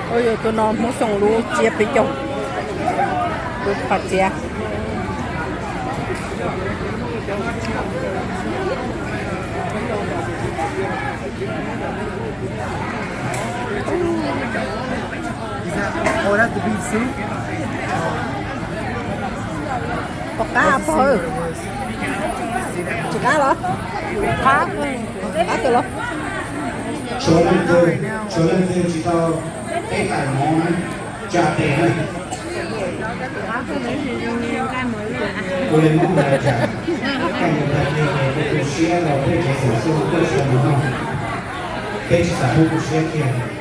Tus no Hmoob Xyooj lub tsiab peb caug, lub qhov txiab. Pom qab pog, tsis qab los? Qab kawg los. Tshuav leej twg, tshuav leej twg tsis tau peb tais mov na, tsa tes na. Ua li Hmoob hais, koj mus tag kis peb tu siab rau peb tsev xeem Xyooj tuaj tsis tau mus noj, peb tsis xav pub tu siab kiag.